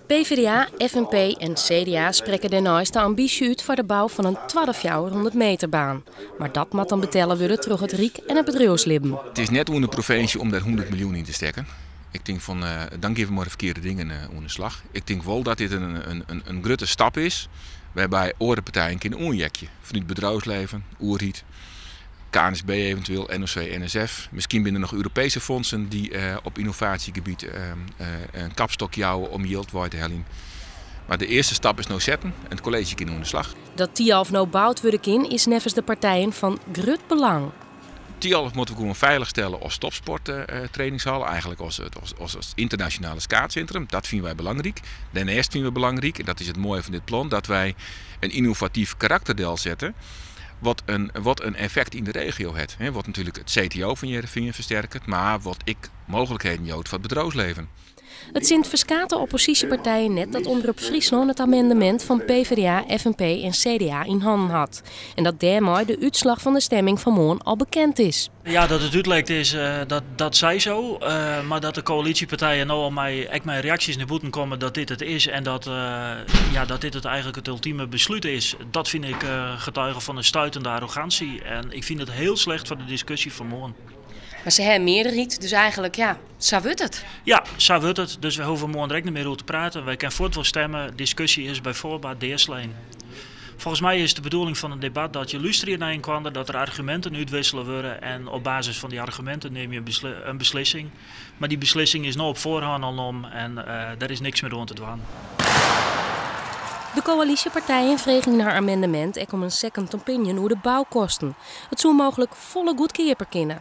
PvdA, FNP en CDA sprekke dêrneist de ambysje út foar de bou fan in twadde 400 meterbaan. Mar dat moat dan betelle wurde troch it Ryk en it bedriuwslibben. It is net oan de provinsje om dêr 100 miljoen yn te stekken. Ik tink fan dan gean we mei de ferkearde dingen oan de slach. Ik tink wol dat dit in grutte stap is wêrby oare partijen kinne oanheakje. Fanút bedriuwslibben, oerheid, KNSB eventueel, NOC, NSF. Miskien binne der noch Europeeske fûnsen dy't op ynnovaasjegebiet in kapstok jouwe om jild wei te heljen. Mar de earste stap is no setten en it kolleezje kin oan de slach. Dat Thialf no boud wurde kin is neffens de partijen fan grut belang. Thialf moatte we gewoan feilich stelle as topsporttrainingshal, eigenlik as ynternasjonale skaatssintrum. Dat fine wy belangryk. Dêrneist fine we belangryk, en dat is it moaie fan dit plan, dat wy in ynnovatyf karakter delsette wat in effekt yn de regio hat. Wat natuerlik it CTO fan Hearrenfean fersterket, mar wat ek mooglikheden jout foar it bedriuwslibben. It sint ferskate opposysjepartijen net dat Omrop Fryslân it amendemint fan PvdA, FNP en CDA yn hannen hat en dat dêrmei de útslach fan de stemming fan moarn al bekend is. Ja, dat it útlekt is, dat sei so. Mar dat de koälysjepartijen no al mei, ek mei reaksjes nei bûten komme dat dit it is en dat, ja, dat dit it eigenlik it ultime beslút is, dat fyn ik getuige fan in stuitende arrogantie. En ik fyn it hiel slecht foar de diskusje fan moarn. Mar se hawwe mearderheid, dus eigenlik, ja, sa wurdt it. Ja, sa wurdt it. Dus wy hoege moarn der ek net mear oer te praten. Wy kinne fuort wol stemme. Diskusje is by foarbaat deaslein. Folgens my is de bedoeling fan in debat dat je lústerje nei inoar, dat der arguminten útwissele wurde en op basis fan dy arguminten nimme je in beslissing. Mar dy beslissing is no op foarhân al nommen en dêr is niks mear oan te dwaan. De koälysjepartijen fregen yn har amendemint ek om in second opinion oer de boukosten. It soe mooglik folle goedkeaper kinne.